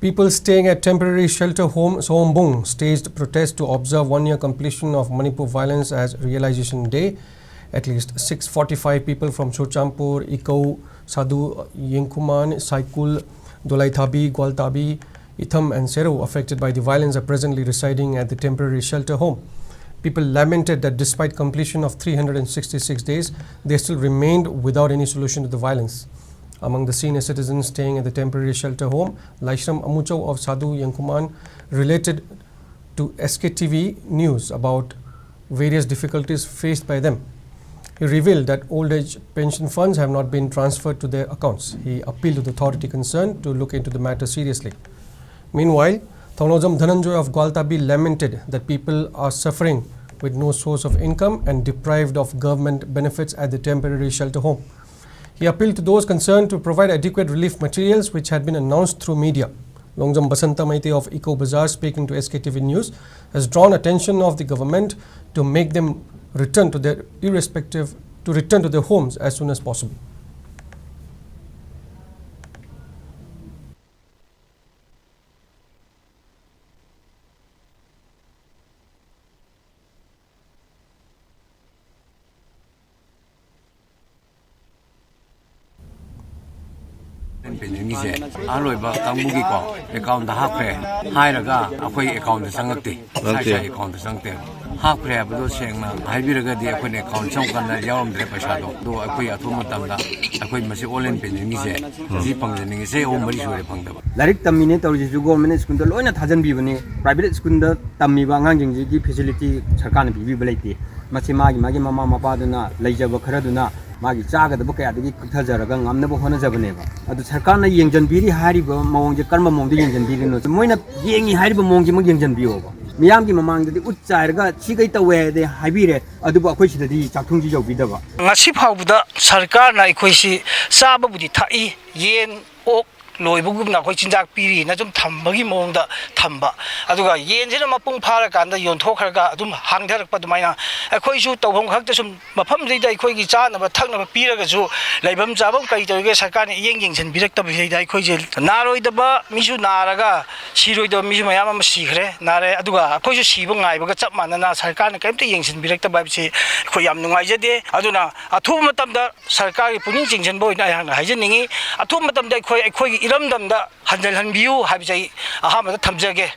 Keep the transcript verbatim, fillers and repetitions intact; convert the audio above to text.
People staying at temporary shelter home Sombung staged protest to observe one-year completion of Manipur violence as Realization Day. At least six forty-five people from Churachandpur, Ikau, Sadhu, Yengkuman, Saikul, Dolaithabi, Gwaltabi, Itham and Sero affected by the violence are presently residing at the temporary shelter home. People lamented that despite completion of three hundred sixty-six days, they still remained without any solution to the violence. Among the senior citizens staying at the temporary shelter home, Laishram Amuchau of Sadhu Yengkuman related to S K T V News about various difficulties faced by them. He revealed that old age pension funds have not been transferred to their accounts. He appealed to the authority concerned to look into the matter seriously. Meanwhile, Thonglojam Dhananjoy of Gwaltabi lamented that people are suffering with no source of income and deprived of government benefits at the temporary shelter home. He appealed to those concerned to provide adequate relief materials which had been announced through media. Longjam Basanta Maite of Eco Bazaar, speaking to S K T V News, has drawn attention of the government to make them return to their irrespective to return to their homes as soon as possible. ꯄꯦꯟꯁꯟꯒꯤꯁꯦ ꯑꯍꯜ ꯑꯣꯏꯕ ꯀꯥꯡꯕꯨꯒꯤꯀꯣ ꯑꯦꯀꯥꯎꯟꯗ ꯍꯥꯞꯈ꯭ꯔꯦ ꯍꯥꯏꯔꯒ ꯑꯩꯈꯣꯏ ꯑꯦꯀꯥꯎꯟꯗ ꯆꯪꯉꯛꯇꯦ, ꯏꯁꯥ ꯏꯁꯥ ꯑꯦꯀꯥꯎꯟꯗ ꯆꯪꯉꯛꯇꯦ꯫ ꯍꯥꯞꯈ꯭ꯔꯦ ꯍꯥꯏꯕꯗꯣ ꯁꯦꯡꯅ ꯍꯥꯏꯕꯤꯔꯒꯗꯤ ꯑꯩꯈꯣꯏꯅ account ꯆꯪꯉꯀꯥꯟꯗ ꯌꯥꯎꯔꯝꯗ꯭ꯔꯦ ꯄꯩꯁꯥꯗꯣ꯫ ꯑꯗꯣ ꯑꯩꯈꯣꯏ ꯑꯊꯨꯕ ꯃꯇꯝꯗ ꯑꯩꯈꯣꯏ ꯃꯁꯤ ꯑꯣꯜ ꯏꯟ ꯄꯦꯟꯁꯟꯒꯤꯁꯦ ꯁꯤ ꯐꯪꯖꯅꯤꯡꯉꯤ꯫ ꯆꯍꯤ ꯑꯍꯨꯝ ꯃꯔꯤ ꯁꯨꯔꯦ ꯐꯪꯗꯕ꯫ ꯂꯥꯏꯔꯤꯛ ꯇꯝꯃꯤꯅꯦ ꯇꯧꯔꯤꯁꯤꯁꯨ ꯒꯣꯔꯃꯦꯟ ꯁ꯭ꯀꯨꯜꯗ ꯂꯣꯏꯅ ꯊꯥꯖꯟꯕꯤꯕꯅꯤ꯫ ꯄ꯭ꯔꯥꯏꯚꯦꯠ ꯁ꯭ꯀꯨꯜꯗ ꯇꯝꯃꯤꯕ ꯑꯉꯥꯡꯁꯤꯡꯁꯤꯒꯤ ꯐꯦꯁꯤꯂꯤꯇꯤ ꯁꯔꯀꯥꯔꯅ ꯄꯤꯕꯤꯕ ꯂꯩꯇꯦ꯫ ꯃꯁꯤ ꯃꯥꯒꯤ ꯃꯥꯒꯤ ꯃꯃꯥ ꯃꯄꯥꯗꯨꯅ ꯂꯩꯖꯕ ꯈꯔꯗꯨꯅ ꯃꯥꯒꯤ ꯆꯥꯒꯗꯕ ꯀꯌꯥꯗꯒꯤ ꯀꯛꯊꯖꯔꯒ ꯉꯝꯅꯕ ꯍꯣꯠꯅꯖꯕꯅꯦꯕ꯫ ꯑꯗꯨ ꯁꯔꯀꯥꯔꯅ ꯌꯦꯡꯁꯤꯟꯕꯤꯔꯤ ꯍꯥꯏꯔꯤꯕ ꯃꯑꯣꯡꯁꯦ ꯀꯔꯝꯕ ꯃꯑꯣꯡꯗ ꯌꯦꯡꯁꯤꯟꯕꯤꯔꯤꯅꯣ? ꯃꯣꯏꯅ ꯌꯦꯡꯉꯤ ꯍꯥꯏꯔꯤꯕ ꯃꯑꯣꯡꯁꯤꯃꯛ ꯌꯦꯡꯁꯤꯟꯕꯤꯌꯣꯕ꯫ ꯃꯤꯌꯥꯝꯒꯤ ꯃꯃꯥꯡꯗꯗꯤ ꯎꯠ ꯆꯥꯏꯔꯒ ꯁꯤꯈꯩ ꯇꯧꯋꯦ ꯍꯥꯏꯗꯤ ꯍꯥꯏꯕꯤꯔꯦ, ꯑꯗꯨꯕꯨ ꯑꯩꯈꯣꯏ ꯁꯤꯗꯗꯤ ꯆꯥꯛꯊꯨꯡꯁꯤ ꯌꯧꯕꯤꯗꯕ꯫ ꯉꯁꯤ ꯐꯥꯎꯕꯗ ꯁꯔꯀꯥꯔꯅ ꯑꯩꯈꯣꯏꯁꯤ ꯆꯥꯕꯕꯨꯗꯤ ꯊꯥꯛꯏ, ꯌꯦꯟ, ꯑꯣꯛ, ꯂꯣꯏꯕꯒꯨꯝꯅ ꯑꯩꯈꯣꯏ ꯆꯤꯟꯖꯥꯛ ꯄꯤꯔꯤꯅ ꯁꯨꯝ ꯊꯝꯕꯒꯤ ꯃꯑꯣꯡꯗ ꯊꯝꯕ, ꯑꯗꯨꯒ ꯌꯦꯟꯁꯤꯅ ꯃꯄꯨꯡ ꯐꯥꯔꯀꯥꯟꯗ ꯌꯣꯟꯊꯣꯛꯈ꯭ꯔꯒ ꯑꯗꯨꯝ ꯍꯥꯡꯊꯔꯛꯄ꯫ ꯑꯗꯨꯃꯥꯏꯅ ꯑꯩꯈꯣꯏꯁꯨ ꯇꯧꯐꯝ ꯈꯛꯇ ꯁꯨꯝ ꯃꯐꯝꯁꯤꯗ ꯑꯩꯈꯣꯏꯒꯤ ꯆꯥꯅꯕ ꯊꯛꯅꯕ ꯄꯤꯔꯒꯁꯨ ꯂꯩꯐꯝ ꯆꯥꯐꯝ ꯀꯔꯤ ꯇꯧꯔꯤꯒꯦ ꯁꯔꯀꯥꯔꯅ ꯏꯌꯦꯡ ꯌꯦꯡꯁꯤꯟꯕꯤꯔꯛꯇꯕꯁꯤꯗ ꯑꯩꯈꯣꯏꯁꯦ ꯅꯥꯔꯣꯏꯗꯕ ꯃꯤꯁꯨ ꯅꯥꯔꯒ ꯁꯤꯔꯣꯏꯗꯕ ꯃꯤꯁꯨ ꯃꯌꯥꯝ ꯑꯃ ꯁꯤꯈ꯭ꯔꯦ, ꯅꯥꯔꯦ, ꯑꯗꯨꯒ ꯑꯩꯈꯣꯏꯁꯨ ꯁꯤꯕ ꯉꯥꯏꯕꯒ ꯆꯞ ꯃꯥꯟꯅꯅ ꯁꯔꯀꯥꯔꯅ ꯀꯔꯤꯝꯇ ꯌꯦꯡꯁꯤꯟꯕꯤꯔꯛꯇꯕ ꯍꯥꯏꯕꯁꯤ ꯑꯩꯈꯣꯏ ꯌꯥꯝ ꯅꯨꯡꯉꯥꯏꯖꯗꯦ꯫ ꯑꯗꯨꯅ ꯑꯊꯨꯕ ꯃꯇꯝꯗ ꯁꯔꯀꯥꯔꯒꯤ ꯄꯨꯛꯅꯤꯡ ꯆꯤꯡꯁꯤꯟꯕ ꯑꯣꯏꯅ ꯑꯩꯍꯥꯛꯅ ꯍꯥꯏꯖꯅꯤꯡꯉꯤ꯫ ꯑꯊꯨꯕ ꯃꯇꯝꯗ ꯑꯩꯈꯣꯏ ꯑꯩꯈꯣꯏꯒꯤ ꯏꯔꯝꯗꯝꯗ ꯍꯟꯖꯤꯜꯍꯟꯕꯤꯌꯨ ꯍꯥꯏꯕꯁꯦ ꯑꯩ ꯑꯍꯥꯟꯕꯗ ꯊꯝꯖꯒꯦ꯫